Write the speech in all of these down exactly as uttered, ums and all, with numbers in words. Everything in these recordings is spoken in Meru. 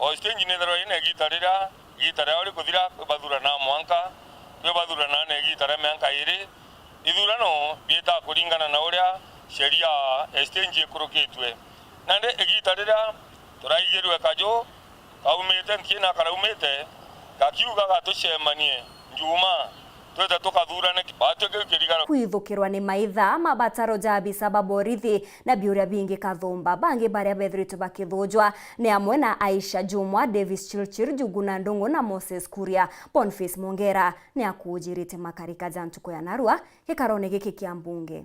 O stage nithirwa ina igita riria, igita riao rikuthira, kwi bathurana mwanka, kwi bathurana na igita ria mianka iri. Ithurano biitaa kuringana na uria sheria ya stage ikurukitue. Nandi igita riria turaigirue kaju, kaumite nthii na karaumite, gakiuga gatucemanie Njumaa, twite tukathurane ki-, batwi kiu kirigaro. Kwithukirwa ni maitha, mabataro ja abisa ba borithi na biuria bingi kathumba. Bangi baria bethiritwe bakithujwa ni amwe na Aisha Jumwa, Davis Chirchir, Njuguna Ndung'u na Moses Kuria. Boniface Mwongera ni akujirite makarika ja ntuku ya narua gikarone giki kia mbunge.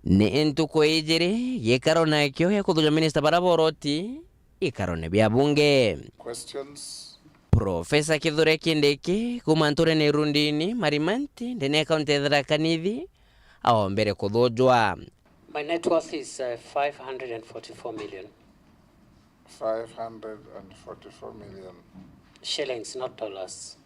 Ni ntuku ijiri gikaro nakio gia kuthuja minista bara boroti ikarone bia bunge. Questions? Profesa Kithure Kindiki kuuma nturene Irundini, Marimanti, ndene ya kaunti ya Tharaka Nithi, aombere kuthujwa. My net worth is, uh, five hundred and forty-four million. Five hundred and forty-four million. Shillings, not dollars.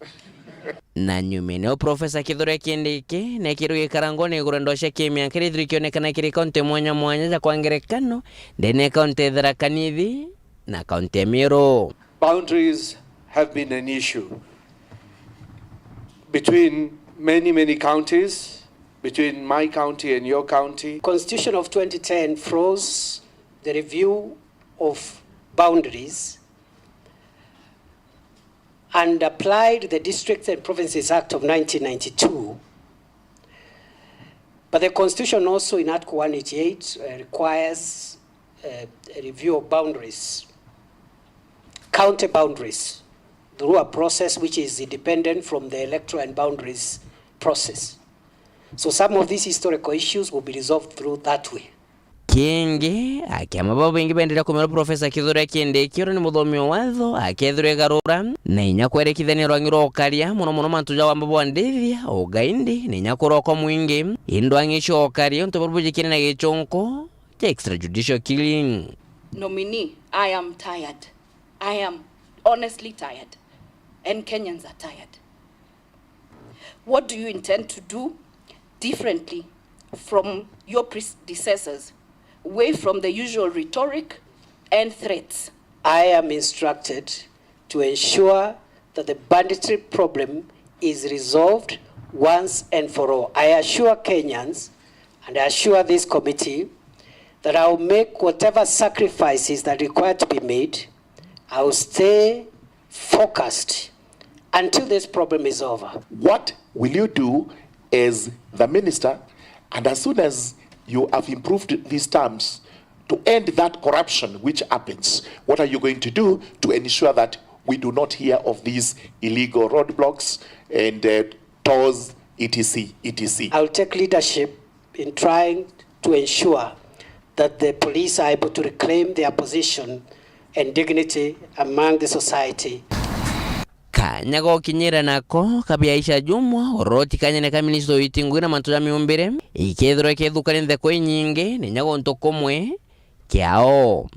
Na nyumene o Profesa Kithure Kindiki neekirwe gikarango na iguru ndo cia kimianka iria ithirikionekana kiri kaunti mwanya mwanya ja kwa ngerekano ndene ya kaunti ya Tharaka Nithi na kaunti ya Meru. Boundaries have been an issue between many, many counties, between my county and your county. Constitution of twenty ten froze the review of boundaries and applied the Districts and Provinces Act of nineteen ninety-two, but the Constitution also in Article one eighty-eight, uh, requires, uh, a review of boundaries, county boundaries, through a process which is independent from the electoral and boundaries process. So some of these historical issues will be resolved through that way. Kingi, akiama bau baingi benderea kumira Profesa Kithure Kindiki uria ni muthomi o watho, akethirwa igarura na inya kwerekithania rwangi rwa ukaria, mono mono mantu ja wamba bwa ndithia, ugaindi, na inya kurokwa mwingi. Indwangi cia ukaria, untu buru bujikire na gichunku kia extrajudicial killing. Nominee, I am tired. I am honestly tired. And Kenyans are tired. What do you intend to do differently from your predecessors, away from the usual rhetoric and threats? I am instructed to ensure that the banditry problem is resolved once and for all. I assure Kenyans and I assure this committee that I will make whatever sacrifices that require to be made. I will stay focused until this problem is over. What will you do as the minister, and as soon as you have improved these terms, to end that corruption which happens? What are you going to do to ensure that we do not hear of these illegal roadblocks and, uh, tolls, et cetera, et cetera? I will take leadership in trying to ensure that the police are able to reclaim their position and dignity among the society. Kanya gokinyire nako kabia Aisha Jumwa, uroti kanyene ka ministry witi ngugi na mantu ja miumbire, ikethirwa ikethukania ntheko inyingi, na inya guntu kumwe kiao.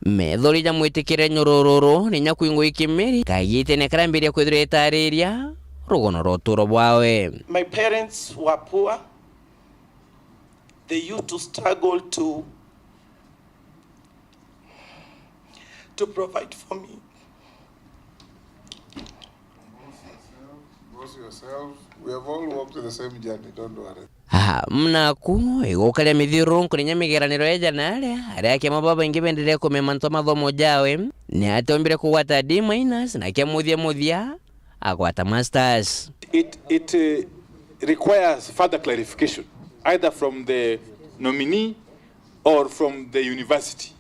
Methori ja mwitikire nyurururu, na inya kwingwa ikimiri, kagitene karia ambiria kwithirwa itariria rugono rwa uturo bwawe. My parents were poor. They used to struggle to, to provide for me. Boss yourself. We have all walked the same journey, don't worry. Aha, mnaku, igukaria mithiurunku na inya migeraniro eja na aria, aria akema babaingi benderee kumea mantu a mathomo jawe, ni atombire kugwata D minus, na kia muthia muthia, agwata masters. It, it, uh, requires further clarification, either from the nominee or from the university,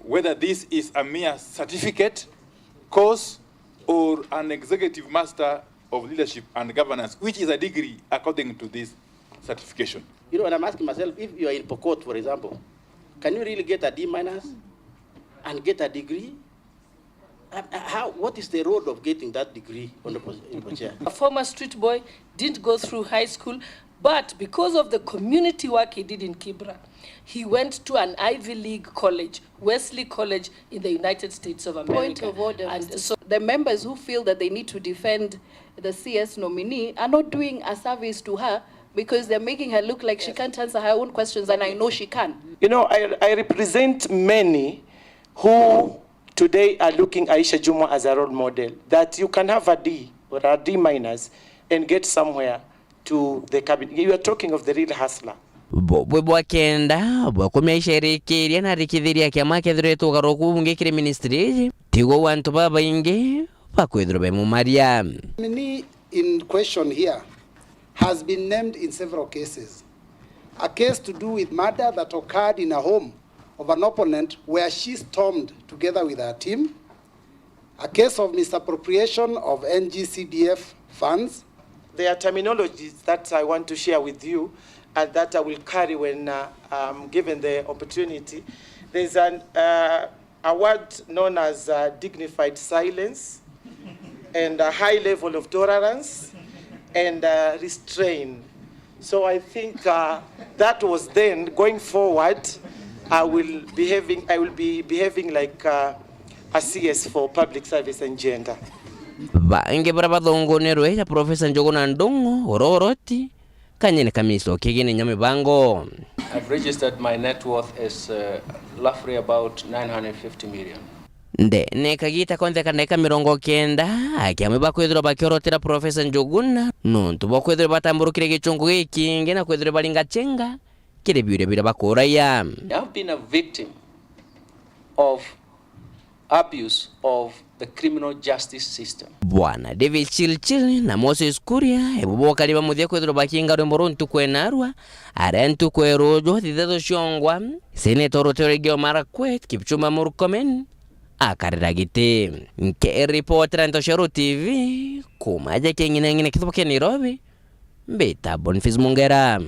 whether this is a mere certificate course or an executive master of leadership and governance, which is a degree according to this certification. You know, and I'm asking myself, if you are in Pokot, for example, can you really get a D minus and get a degree? Uh, uh, how, what is the road of getting that degree, Honorable, Honorable Chair? A former street boy, didn't go through high school, but because of the community work he did in Kibra, he went to an Ivy League college, Wesley College in the United States of America. Point of order, And Mister so the members who feel that they need to defend the C S nominee are not doing a service to her because they're making her look like she can't answer her own questions, and I know she can. You know, I, I represent many who today are looking Aisha Jumwa as a role model, that you can have a D or a D minus and get somewhere to the cabinet. You are talking of the real hustler. Bubwe bwa kenda bwa kumia icerikiria na rikithiria kiama kethirite ugaruku bungi kiri ministry iji, tiguo antu babaingi bakwithirwa bemumaria. Nominee in question here has been named in several cases. A case to do with murder that occurred in a home of an opponent where she stormed together with her team. A case of misappropriation of N G C D F funds. There are terminologies that I want to share with you and that I will carry when, uh, I'm given the opportunity. There's an, uh, a word known as, uh, dignified silence and a high level of tolerance and, uh, restraint. So I think, uh, that was then. Going forward, I will behaving, I will be behaving like, uh, a C S for public service and gender. Bangi baria bathungunirwe ja Professor Njuguna Ndung'u, Ororoti, Kanyene Kamisi Okigine Nyamibango. I've registered my net worth as, uh, roughly about nine hundred fifty million. Ndene kagita konthe ka ndagika mirongo kenda, akiamwe bakwithirwa bakiorotera Professor Njuguna nontu bwa kwithirwa batamburukire gichungu gikingi na kwithirwa baringa chenga kiri biuria biria bakuraia. I have been a victim of abuse of the criminal justice system. Bwana David Chilchil na Moses Kuria, ibo bokari ba muthia kwithirwa bakinga rwimbo ruu ntuku enarua, aria ntuku eruju thithatu ciongwa, Senator Rutero Elgeyo Marakwet, Kipchumba Murkomen, akarira giti. Nkiripotera Ntoshero T V, kuma aja king'ineng'ine kithuba kia Nairobi, mbita Boniface Mungera.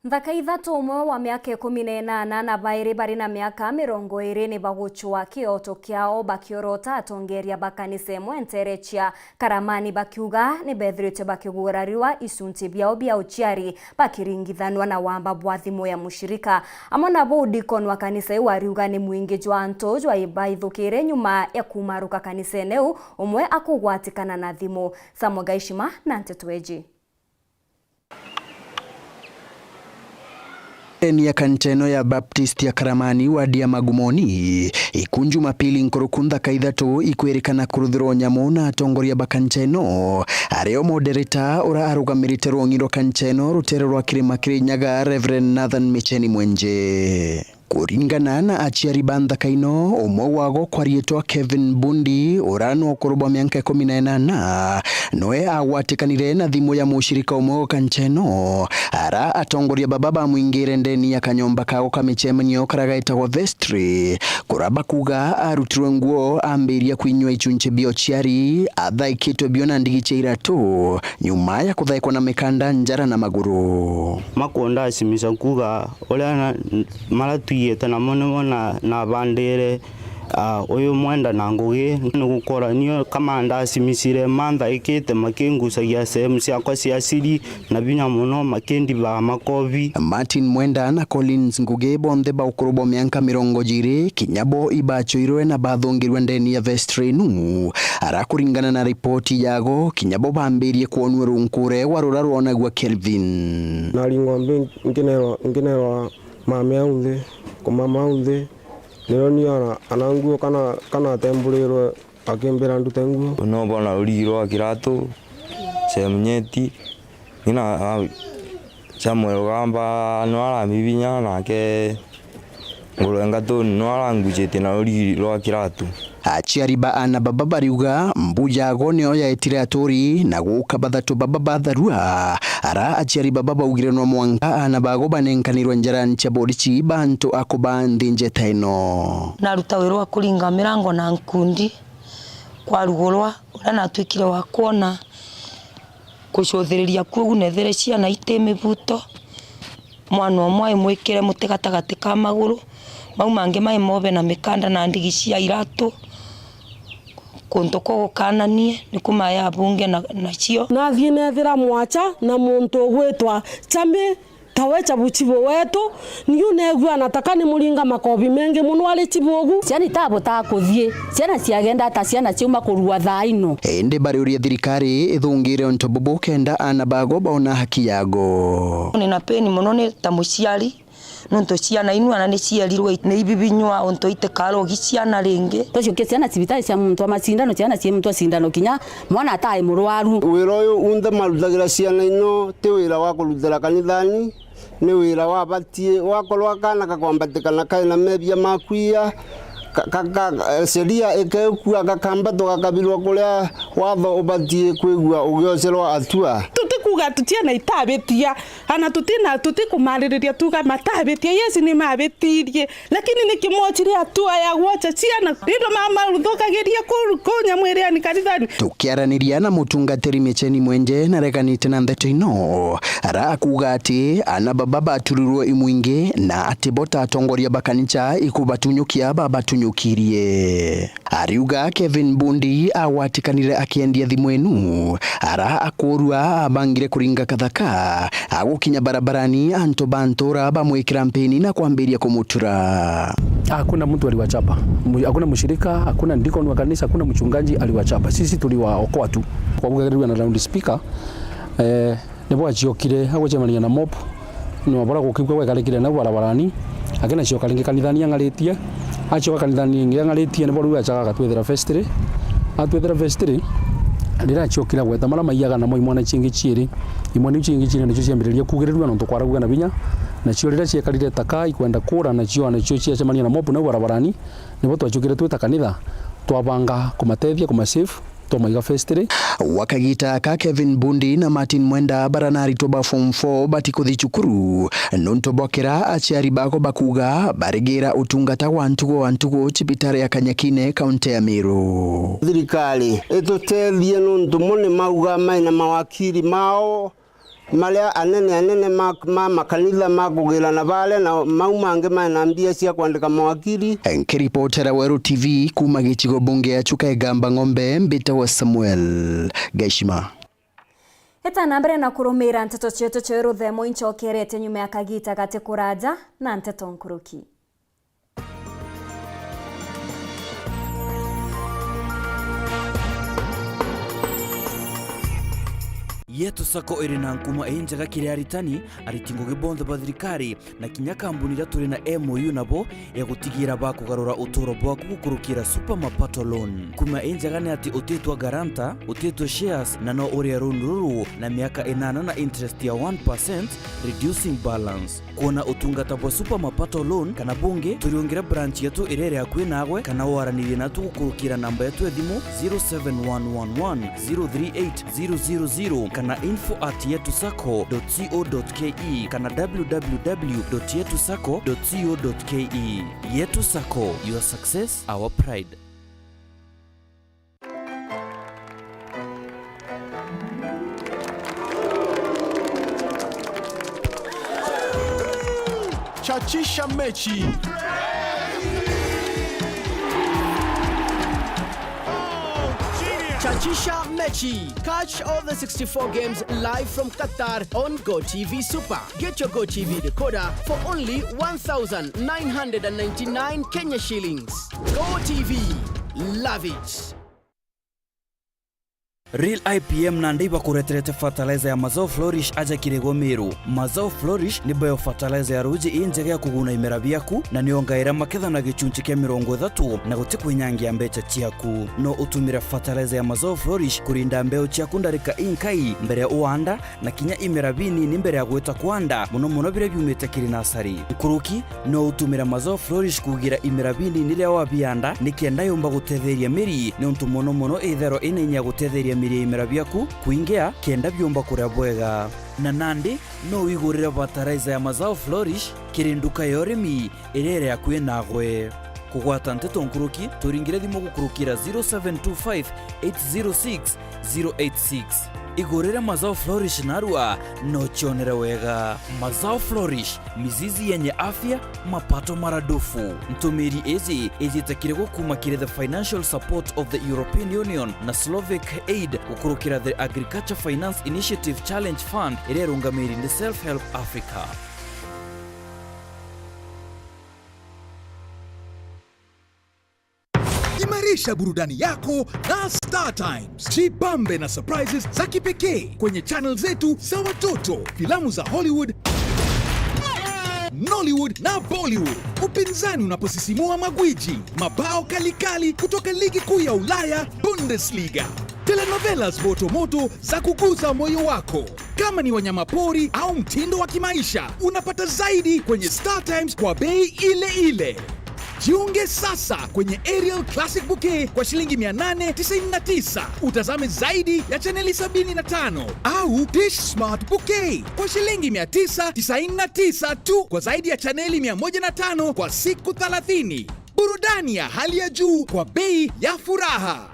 Nthaka ithatu, umwe wa miaka ikumi na inana na bairi bari na miaka mirongo iri ni bagucwa kioto kiao bakiorota atongeria ba kanisa imwe nteere cia Karamani bakiuga ni bethirite bakigurariwa icunci biao bia uciari bakiringithanwa na wamba bwa thimu ya mushirika. Amwe na buu, dikoni wa kanisa iu ariuga ni mwingi jwa antu jwa ibaithukire nyuma ya kumaruka kanisene iu, umwe akugwatikana na thimu. Samuel Gaishima na nteto iji. Ndeni ya kanisa ino ya Baptist ya Karamani, wadi ya Magumoni, iku Jumapili nkuruku nthaka ithatu ikwirikana kuruthirwa nyamu na atongoria ba kanisa ino, ario moderator ura arugamirite rwong'i rwa kanisa ino rutere rwa Kirima Kirinyaga, Reverend Nathan Micheni Mwenje. Kuringana na aciari ba nthaka ino, umwe wago kwa riitwa Kevin Bundi, ura ni ukuru bwa mianka ikumi na inana, noe agwatikanire na thimu ya mushirika umwe wa kanisa ino. Ara atongoria baba bamwingire ndeni ya kanyomba kago ka micemanio karia gaitagwa vestry, kuria bakuga arutirwe nguo, ambiria kwinyua ichunchi bia uciari, athaikitwe bio na ndigi cia iratu, nyuma ya kuthaikwa na mikanda njara na maguru. Makundacimisa kuuga uria na, maria twigite namo nimo na, nabandire, ah, uyu mwenda na ngugi, ni gukora nio kama ndacimisire, manthaikite makingucagia sehemu ciakwa cia siri na binya mono, makindibaa makobi. Martin Mwenda na Collins Ngugi, bonthe ba ukuru bwa mianka mirongo jiri, kinya bo ibacoirwe na bathungirwe ndeni ya vestry inu. Ara kuringana na ripoti yago, kinya bo bambirie kwonua runkure wa rura rwonagua Kelvin. Naringwa mbi nkinerwa, nkinerwa mame au nthi, kumama au nthi, nirio ni ana, ana nguo kana, kana atemburirwe akimbira ndute nguo. No bona rurigi rwa kiratu, cia munyeti, ngina, a, Samuel Gamba no arambibinya nake. Ngurwe ngatuni no arangucitie na rurigi rwa kiratu. Aciari ba ana baba bariuga mbu yago nio yaetire aturi na guka bathatu baba batharua. Ara aciari baba baugire no mwanka ana bago banenkanirwe njarani cia borichi bantu akuba nthi njeta ino. Naruta wira wa kuringa mirango na nkundi kwarugurwa, uria natwikire wa kwona. Kucuthiriria kuo gu neethere ciana iti mibuto, mwana umwe aimwikire muti gatagati ka maguru, mau mangi maimobe na mikanda na ndigi cia iratu. Kuntu kuu gukananie, niku maya abunge na, nacio. Nathii neethira mwacha na muntu ugwitwa Chami. Tawe cha buchibo wetu, niu neegua na taka ni muringa makobi mengi mono ari chibogu. Ciana itabotaa kuthii, ciana ciagenda ta ciana ciauma kurua thaa ino. Indi bariuria thirikari ithungire untu bubu kenda ana bago baona haki yago. Ni na peni mono ni ta muciari, nontu ciana inua na ni cierirwe ni ibibinywa untu itikarogi ciana ringi. Twacokia ciana cibitari cia muntu wa macindano, ciana cia muntu wa cindano, kinya mwana atai murwaru. Wira uyu unthe marutagira ciana ino ti wira wa kurutira kanithani, ni wira wabatie. Wakorwa kaana gakwambatikana kaina mebia maku ia, ka, ka, ka, sheria ikekua, gakambatwa gakabirwa kuria watho ubatie kwigua ugiocerwa atua. Tutikuga ati ciana itabitia, ana tutina, tutikumaririria tuga matabitia. Yes, ni mabitirie, lakini niki mwochire hatua ya gwocha ciana? Nindo mamaruthukagiria kuu, kuu nyamwiriani kanithani. Tukiaraniria na mutungatiri Micheni Mwenje nareganite na ndeto ino, arakuga ati ana baba baturirwe imwingi na ati bo ta atongoria ba kanisa ikubatunyukia babatunyukirie. Ariuga Kevin Bundi agwatikanire akiendia thimu enu, ara akurua abangire kuringa kathaka, agukinya barabarani antu ba ntura bamwikira mpini na kwambiria kumutura. Hakuna mtu aliwachapa. Mu-, hakuna mshirika, hakuna deacon wa kanisa, hakuna mchungaji aliwachapa. Sisi tuliwaokoa tu. Kwa bugagirirwa na loudspeaker, eh, nibo aciokire, agwicemania na mob. No bora gukigua gwekarikire nau barabarani, akina cioka ringi kanithani ang'aritie. Acioka kanithani ingi ang'aritie, nibo riu acaga agatwethera vestry. Atwethera vestry, riria aciokire agweta mara maiaga namo imwana ciingi ciiri. Imwana iu ciingi ciiri nicio ciambiririe kugirirua nontu kwaraguga na binya. Nacio riria ciekarire taka ikwenda kura, nacio, nacio ciacemania na mob nau barabarani, nibo twacokire twita kanitha, twabanga kumatethia, kumasave. Twamaiga vestry. Gwa kagita aka, Kevin Bundi na Martin Mwenda bara na aritwa ba form four batikuthi cukuru, nontu bwa kira aciari bako bakuga barigira utungata wa ntugo wa ntugo cibitari ya Kanyakine, kaunti ya Meru. Thirikari itutethie nontu mo ni mauga maina mawakiri mao maria anene anene ma, ma makanitha makugirana baria na mau mangi maina mbia cia kwandika mawakiri. Nkiripotera Weru T V kuuma gicigo bunge ya Chuka Igamba Ng'ombe, mbitagwa Samuel Gaishima. Eta na mbere na kurumira nteto cietu cia ruthemo incokerete nyuma ya kagita gati kuraja na nteto nkuruki. Yetu Sacco iri na nkuma injega kiri aritani, ariti ngugi bonthe ba thirikari, na kinya kambuni iria turi na M O U nabo ya gutigira bakugarura uturo bwaku gukurukira Super Mapato Loan. Nkuma injega ni ati utitwa guarantor, utitwa shares, na no urie loan ruru na miaka inana na interest ya one percent, reducing balance. Kwona utungata bwa Super Mapato Loan kana bungi, turiungire branch yetu iria iri akui nagwe, kana waranirie natu gukurukira namba yetu ya thimu zero seven one one one zero three eight zero zero zero kana info at yetu sacco dot co dot ke kana w w w dot yetu sacco dot co dot ke. Yetu Sacco, your success, our pride. Chachisha mechi. Chachisha mechi. Catch all the sixty-four games live from Qatar on GoTV Super. Get your GoTV decoder for only one thousand nine hundred and ninety-nine Kenya shillings. GoTV, love it. Real I P M nandi ibakureterete fertilizer ya Mazao Flourish aja kiri gwe Meru. Mazao Flourish ni bio fertilizer ya ruuji injega ya kuguna imera biaku, na niongaira maketha na gichunchi kia mirongo ithatu, na guti kwinyangia mbecha ciaku. No utumire fertilizer ya Mazao Flourish kurinda mbeu ciaku ndarika inkai mbere ya uanda, na kinya imera binini mbere ya gwita kwanda, mono mono biria biumite kiri nasari. Nkuruki, no utumire Mazao Flourish kugira imera binini riria wabianda, nikenda yumba gutetheria miri, niuntu mono mono itherwa ina inya ya gutetheria miri ya imera biaku kwingia, kenda biumba kuria bwega. Na nandi, no wigurire fertilizer ya Mazao Flourish kiri nduka ya urimi iria iri akui nagwe. Kugwata nteto nkuruki, turingire thimu gukurukira zero seven two five eight zero six zero eight six. Igurire Mazao Flourish narua, no cionere wega. Mazao Flourish, mizizi yenye afya, mapato maradufu. Ntumiri iji ijite kiri gwe kuma kiri the financial support of the European Union na Slovak Aid gukurukira the Agriculture Finance Initiative Challenge Fund iria irungamiri ni Self Help Africa. Imarisha burudani yako na Star Times. Jibambe na surprises za kipekee kwenye channel zetu za watoto, filamu za Hollywood, Nollywood na Bollywood. Upinzani unaposisimua magwiji, mabao kalikali kutoka ligi kuu ya Ulaya, Bundesliga. Telenovelas motomoto za kuguza moyo wako. Kama ni wanyamapori au mtindo wa kimaisha, unapata zaidi kwenye Star Times kwa bei ile ile. Jiunge sasa kwenye Aerial Classic Bouquet kwa shilingi mia nane tisaini na tisa, utazame zaidi ya chaneli sabini na tano, au Dish Smart Bouquet kwa shilingi mia tisa tisaini na tisa tu kwa zaidi ya chaneli mia moja na tano kwa siku thelathini. Burudani ya hali ya juu kwa bei ya furaha.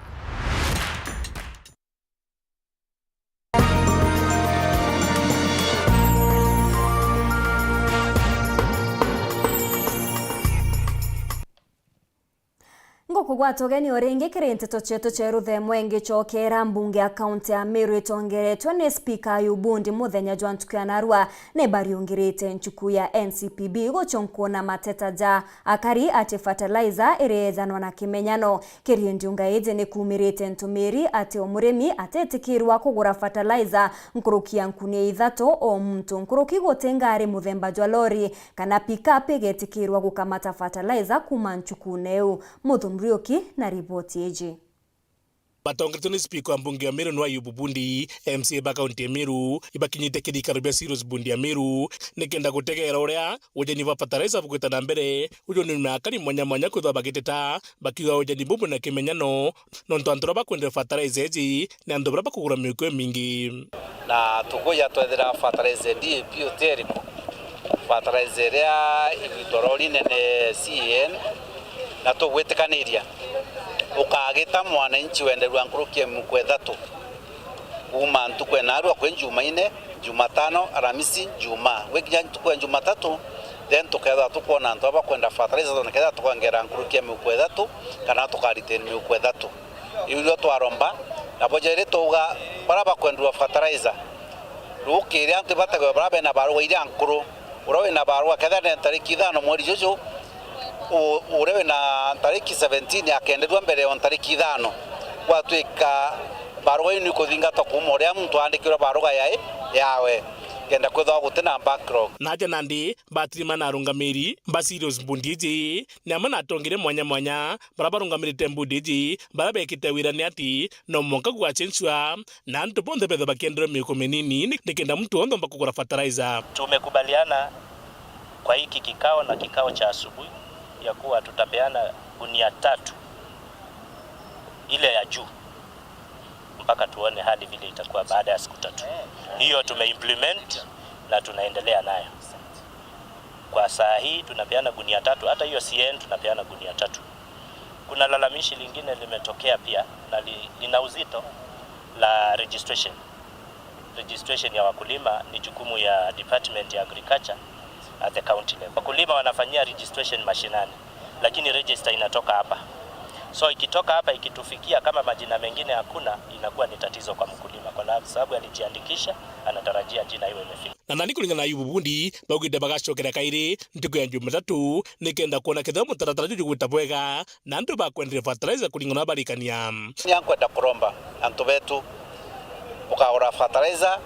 Ngukugwata ugeni o ringi kiri nteto cietu cia ruthemwe. Ngicokera, mbunge ya kaunti ya Meru itongeretwe ni spika Ayubu Bundi muthenya jwa ntuku ya narua ni bariungirite nchuku ya N C P B gucunkuna mateta ja akari ati fertilizer iriethanwa na kimenyano. Kiri ndiunga iji ni kuumirite ntumiri ati o murimi atitikirwa kugura fertilizer nkuruki ya nkunia ithatu o muntu, nkuruki guti ngari muthemba jwa lori kana pick-up igetikirwa gukamata fertilizer kuuma nchukune iu. Muthu Muriuki na riboti iji. Batongeretwe ni spika wa mbunge ya Meru ni Ayubu Bundi, M C A ba kaunti ya Meru, ibakinyite kirikaro bia Cyrus Bundi ya Meru, nikenda gutegeera uria ujeni bwa fertilizer bugwita na mbere. Uju ni nyuma ya akari mwanya mwanya kwithwa bagiteta, bakiuga ujeni bubu na kimenyano, nontu antu baria bakwendera fertilizer iji ni antu baria bakugura miuko imingi. Na tukuja twethira fertilizer D A P uti eriko, fertilizer iria igwitwa rori nene C A N, na tugwitikaniria ukagita mwananchi wenderua nkuruki ya miuko ithatu. Kuuma ntuku ya narua kwi Jumaine, Jumatano, Aramisi, Jumaa. Gwikinya ntuku ya Jumatatu, then tukethirwa tukwona antu baba bakwenda fertilizer, na kethira tukongera nkuruki ya miuko ithatu, kana tukariteni miuko ithatu. Iu nio twaromba, na bo jairi twauga, baria bakwenderwa fertilizer, rukiri antu ibategwe baria bena barua iria nkuru. Uria wina barua, kethira ni ntariki ithano mweri juju, u-, uria wina ntariki seventeen akenderua mbere ya ntariki ithano. Gwatwika barua iu nikuthingatwa kuuma uria muntu aandikirwe barua yae, yawe, kenda kwithagwa guti na backlog. Naja nandi batirima na arungamiri ba Cyrus Bundi iji, ni amwe na atongeria mwanya mwanya baria barungamirite mbudi iji, baria bekite wira ni ati no mwanka gugacenchua na antu bonthe bethwe bakienderwa miuko minini ni, nikenda muntu wonthe omba kugura fertilizer. Tumekubaliana kwa hiki kikao na kikao cha asubuhi ya kuwa tutapeana gunia tatu, ile ya juu, mpaka tuone hali vile itakuwa baada ya siku tatu. Hiyo tumeimplement na tunaendelea nayo. Kwa saa hii tunapeana gunia tatu, hata hiyo C N tunapeana gunia tatu. Kuna lalamishi lingine limetokea pia na li-, lina uzito, la registration. Registration ya wakulima ni jukumu ya Department ya Agriculture at the county level. Wakulima wanafanyia registration mashinani, lakini register inatoka hapa. So ikitoka hapa ikitufikia, kama majina mengine hakuna, inakuwa ni tatizo kwa mkulima, kwa sababu alijiandikisha, anatarajia jina iwe imefika. Na nandi kuringana na Ayubu Bundi, baugite bagacokera kairi ntuku ya Jumatatu nikenda kwona kethira mutaratara juju jugwita bwega na antu bakwendere fertilizer kuringana na barikania. Ni ankwenda kuromba antu betu bukagura fertilizer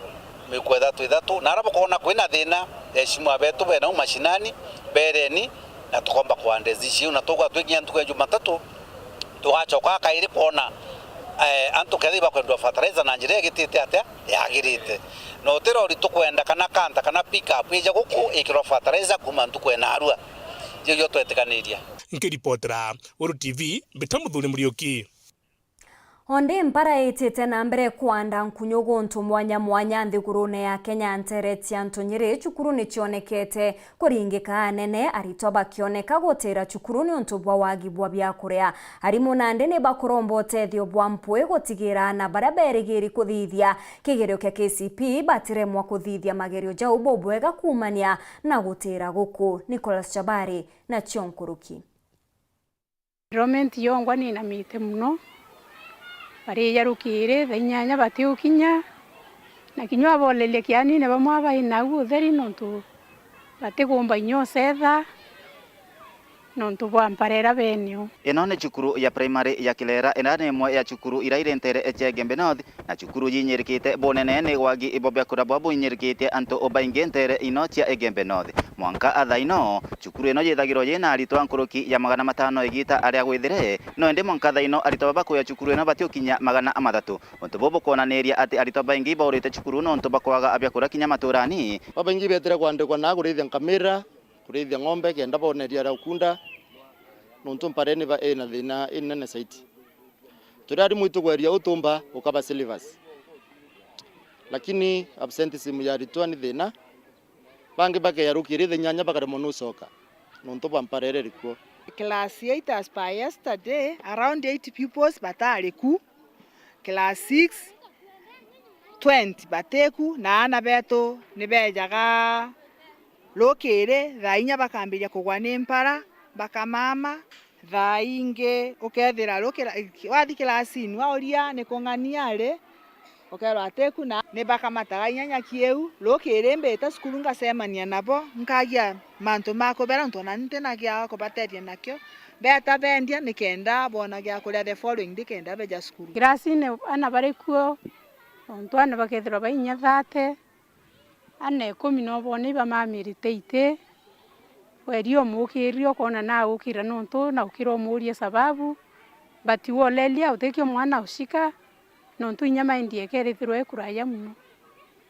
miuko ithatu ithatu, na aria bukoona kwina thina, eheshimiwa betu bena u mashinani, bereni, na tukomba kuandresi iu, na tugwa twikinya ntuku ya Jumatatu, tugacoka kairi kwona, eh, antu kethira ibakwendwa fertilizer na njira igitite atia yagirite. Na uti rori tukwenda kana kanta kana pick up ije guku ikirwa fertilizer kuuma ntuku ya narua. Jio jio twetikaniria. Nkiripotera Uru T V, mbita Muthuri Muriuki. Ondi mpara itite na mbere kwanda nkunyu guntu mwanya mwanya nthigurune ya Kenya ntere cia Ntunyiri, cukuru ni cionekete kuringika anene, aritwa bakioneka gutira cukuru niuntu bwa wagi bwa biakuria. Arimu nandi ni bakuromba utethio bwa mpwi gutigira ana baria berigiri kuthithia kigerio kia K C P e batiremwa kuthithia magerio jau bubwega kuumania na gutira guku. Nicholas Chabari nacio nkuruki. Environment yongwa ni inamite mono. Barija rukiri thaa inyanya batiukinya, na kinya waboleria kianine bamwe baina au utheri nontu batigumba inya ucetha. nontu bwa mparera benio. Ino ni cukuru ya primary ya Kilera, ira ni imwe ya cukuru ira iri ntere cia Igembe North, na cukuru yinyirikite bunene ni wagi bwa biakura bwa buinyirikitie antu baingi ntere ino cia Igembe North. Mwanka thaa ino, cukuru ino yithagirwa yina aritwa nkuruki ya magana matano igita aria gwithire, no indi mwanka thaa ino aritwa baba kuya cukuru ino batiukinya magana mathatu. Untu buu bukwonaniria ati aritwa baingi baurite cukuru nontu bwa kwaga biakura kinya maturani. Babaingi betire kwandikwa na kurithia nkamira, kurithia ng'ombe kenda boneria aria ukunda, nontu mpareni ba ina thina inene zaidi. Turi arimu itugweria utumba ukaba syllabus. Lakini absenteeism ya aritwa ni thina. Bangi bakeya rukiri thaa inyanya bakaremwa ni ucoka nontu bwa mparere rikuo. Class eight as per yesterday, around eight pupils batari ku. Class six, twenty batiku, na aana betu ni bejaga rukiri thaa inya bakambiria kugwa ni mpara, bakamama. Thaa ingi ukethira rukira-, wathi kirasini, wauria ni kung'ania ari, ukerwa atiku, na ni bakamataga inya nyaki iu. Rukiri mbita cukuru ngacemania nabo, nkagia mantu ma kubera, nontu ona ni ntina gia kubateethia nakio. Beeta bendia nikenda boona gia kuria the following day kenda beja cukuru. Kirasini aana bari kuo, nontu aana bakethirwa bai inya thirty, aana ikumi no boone ibamamirite iti. Weria umukiria ukoona na agukira nontu na ukira umuuria sababu, but woleria utikio mwana ushika, nontu inya mind ekerithirwa ikuraya mono.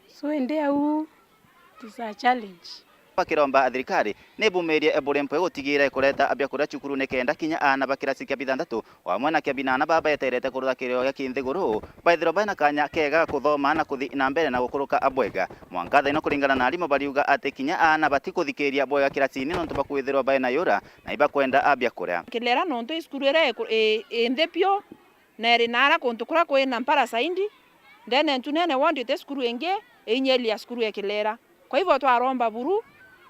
So indi au, it is a challenge. Bakiromba thirikari ni bumirie buri mpwe gutigira ikureta biakuria cukuru nikenda kinya aana ba kirasi kia bithanthatu o amwe na kia binana baba beterete kurutha kirio gia kinthiguru, baithirwa baina kanya kega ga kuthoma na kuthi na mbere na gukuruka bwega. Mwanka thaa ino, kuringana na arimu, bariuga ati kinya aana batikuthikiria bwega kirasini nontu bwa kwithirwa baina yura na ibakwenda biakuria. Kilera nontu i cukuru iria iku-, i, i nthi biu, na iri naara kuntu kuria kwina mpara zaidi, ndene ntunene wondi iti cukuru ingi iinyiria cukuru ya Kilera. Kwa hivyo twaromba buru,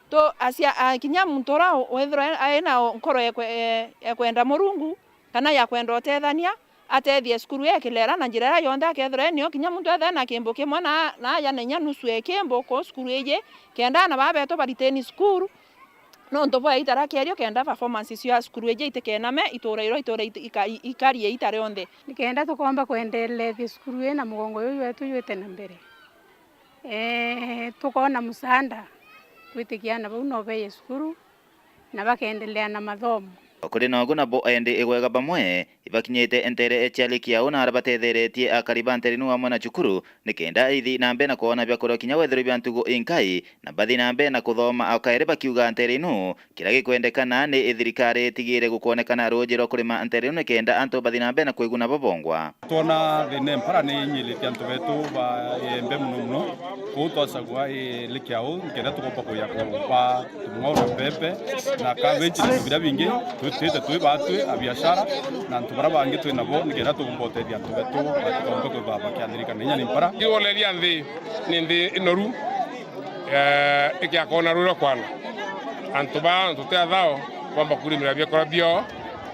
tu, acia-, a, kinya muntu uria withirwa ena nkoro ya kwe-, ya kwenda Murungu, kana ya kwenda utethania, atethie cukuru ya Kilera na njira iria yonthe akethirwa enio, kinya muntu ethira ena kimbo kimwe na, na aja na inya nusu ya kimbo kuu cukuru iji, kenda aana baa betu bariteni cukuru, nontu bwa itara kierio, kenda performance cio ya cukuru iji itikename, itura irwa itura it-, ika-, i-, ikarie ita rionthe. Nikenda tukomba kwendelethia cukuru ii na mugongo juu jwetu jwite na mbere. Ee, tukoona musaanda, twitikia aana bau no beeye cukuru na bakeendelea na mathomo. O kuri nogu nabo endi igwega bamwe ibakinyite ntere cia Lake Yao na aria batetheretie akari ba ntere inu amwe na cukuru, nikenda ithi na mbere na kwona biakuria kinya wethirwa bia ntugu inkai, na bathi na mbere na kuthoma, o kairi bakiuga ntere inu kiria gikwendekana ni thirikari itigire gukwonekana ruuji rwa kurima ntere inu nikenda antu bathi na mbere na kwiguna babongwa. Twona thina mpara ni inyirite antu betu ba Igembe mono mono. Kuu twacagua i Lake Yao, nikenda tugomba kuja kuba tumung'aura mbembe na cabbage na bintu biria bingi, twitite twi batwi a biashara na antu baria bangi twi nabo, nikenda tugomba utethia antu betu batigomba kwithirwa bakiathirika na inya ni mpara. Igoleria nthi ni nthi inoru, eh, ikiakona rwiro kwana. Antu ba, antu ti athao, kwamba kurimira biakura biao,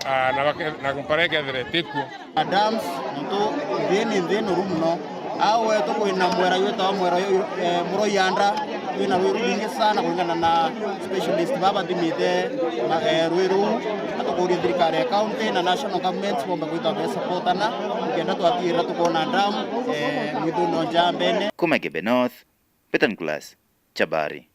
ah, na bake-, na mpara ikethira itikuo. Dams, nontu nthi ni nthi noru mono. Au wetu kwina mwera jwitawa mwera uyu, eh, Muroianda, twina rwi rwingi sana kuringana na specialist baba bathimite, ma-, eh, rwi ruu. Na tukuria thirikari ya county na national government bomba kwithirwa besupportana, nikenda twatigirira tukona dam, eh, mwithuni o Njambene. Kuma Igembe North, Peter Nicholas, Chabari.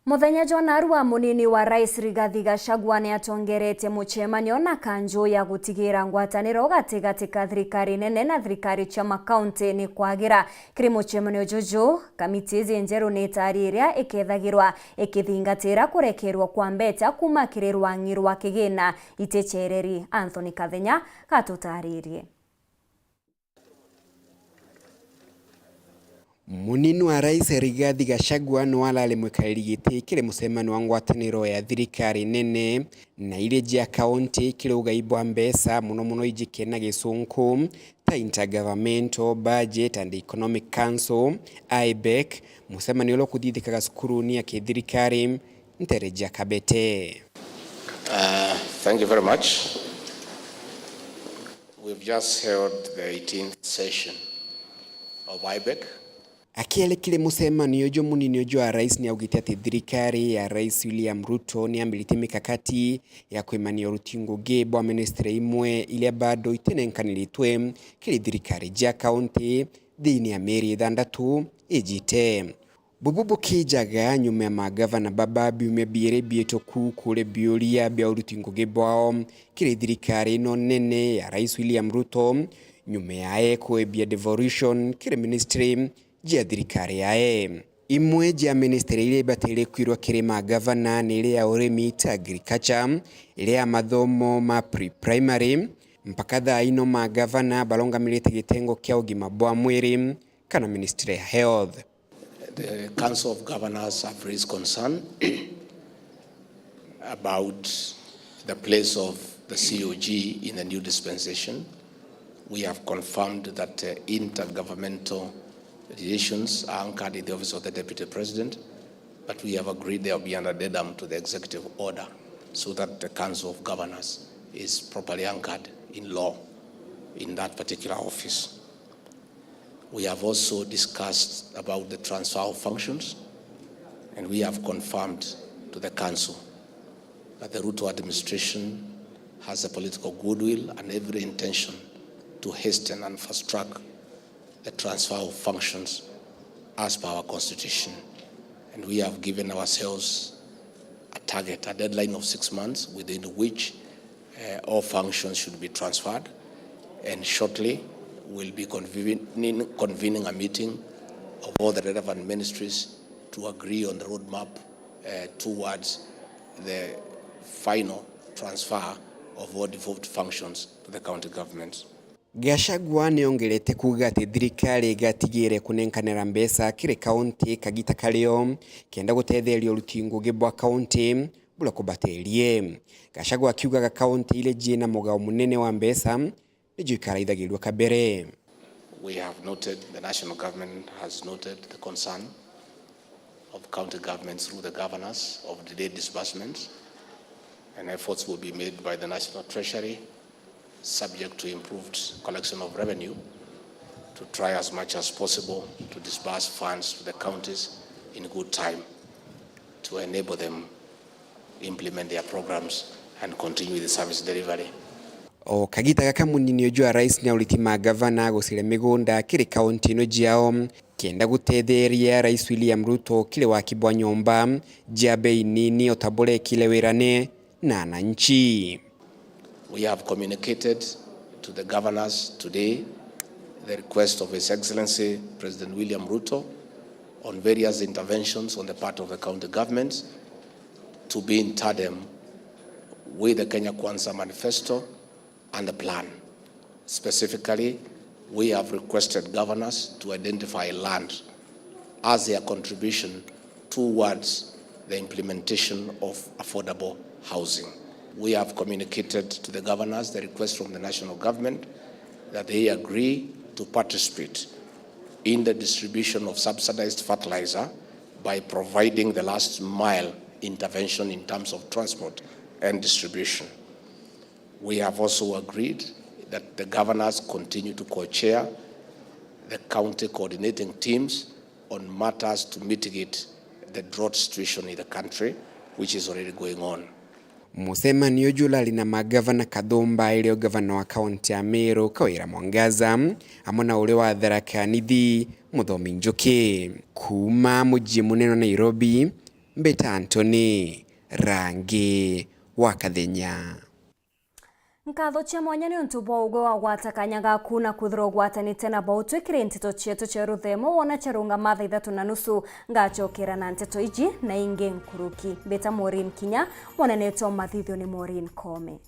Muthenya jwa narua, munini wa Rais Rigathi Gachagua ni atongeretie mucemanio na kanju ya gutigira ngwataniro gatigati ka thirikari nene na thirikari cia makaunti ni kwagira. Kiri mucemanio juju, kamiti iji njeru ni itariria ikethagirwa ikithingatira kurekerwa kwa mbeca kuma kiri rwang'i rwa kigina iticereri. Anthony Kathenya gatutaririe. Munini wa Rais Rigathi Gachagua niwe arari mwikariri giti kiri mucemanio wa ngwataniro ya thirikari nene na iria cia kaunti kiri ugai bwa mbeca, mono mono iji kena gisunku ta Intergovernmental Budget and Economic Council, IBEC, mucemanio uria ukuthithikaga cukuruni ya kithirikari ntere cia Kabete. Uh, thank you very much. We've just held the eighteenth session of IBEC. Akiaria kiri mucemanio uju, munini uju wa rais ni augite ati thirikari ya Rais William Ruto ni yambiritie mikakati ya kwimania uruti ngugi bwa ministry imwe iria bado itenenkaniritwe kiri thirikari jia kaunti thiini ya mieri ithandatu ijite. Bubu bukijaga nyuma ya magavana baba biumia biiri bihituku kuria biuria bia uruti ngugi bwao kiri thirikari ino nene ya Rais William Ruto, nyuma yae kwibia devolution kiri ministry jia thirikari yae. Imwe jia ministry iria ibatire kwirwa kiri magavana ni iria ya urimi ta agriculture, iria ya mathomo ma pre-primary, mpaka thaa ino magavana barungamirite gitengo kia ugima bwa mwiri kana ministry ya health. The Council of Governors have raised concern about the place of the C O G in the new dispensation. We have confirmed that, uh, intergovernmental relations are anchored in the office of the Deputy President, but we have agreed there will be an addendum to the executive order so that the Council of Governors is properly anchored in law in that particular office. We have also discussed about the transfer of functions, and we have confirmed to the council that the Ruto administration has the political goodwill and every intention to hasten and fast track the transfer of functions as per our constitution. And we have given ourselves a target, a deadline of six months within which, uh, all functions should be transferred, and shortly we'll be convening, convening a meeting of all the relevant ministries to agree on the roadmap, uh, towards the final transfer of all devolved functions to the county governments. Gachagua niongerete kuuga ati thirikari igatigire kunenkanira mbeca kiri kaunti kagita kario, kenda gutetheria uruti ngugi bwa kaunti buria kubatirie. Gachagua akiugaga kaunti iria ciina mugao munene wa mbeca nicio ikaraithagirua kabere. We have noted, the national government has noted the concern of county governments through the governors of delayed disbursements, and efforts will be made by the National Treasury, subject to improved collection of revenue, to try as much as possible to disburse funds to the counties in good time to enable them implement their programs and continue with the service delivery. O kagita gaka munini uju wa rais ni auriti magavana guciria migunda kiri kaunti ino ciao, kenda gutetheria Rais William Ruto kiri waki bwa nyomba cia bei nini, o ta buria ekire wirane na ananchi. We have communicated to the governors today the request of His Excellency President William Ruto on various interventions on the part of the county governments to be in tandem with the Kenya Kwanza manifesto and the plan. Specifically, we have requested governors to identify land as their contribution towards the implementation of affordable housing. We have communicated to the governors the request from the national government that they agree to participate in the distribution of subsidized fertilizer by providing the last mile intervention in terms of transport and distribution. We have also agreed that the governors continue to co-chair the county coordinating teams on matters to mitigate the drought situation in the country, which is already going on. Mucemanio uju urari na magavana Kathumba, irio gavana wa kaunti ya Meru Kawira Mwangaza, amwe na uria wa Tharaka Nithi Muthomi Njuki. Kuuma mucii munene wa Nairobi, mbita Anthony Rangi wa Kathenya. Nkatho cia mwanya ni untu bwa ugwe wagwata kanya gaku na kwithirwa ugwatanite na bautwi kiri nteto cietu cia ruthemo. Wona ciarungama thaa ithatu na nusu, ngacokera na nteto iji na ingi nkuruki. Mbita Maureen Kinya, mwanene wetu wa mathithio ni Maureen Kome.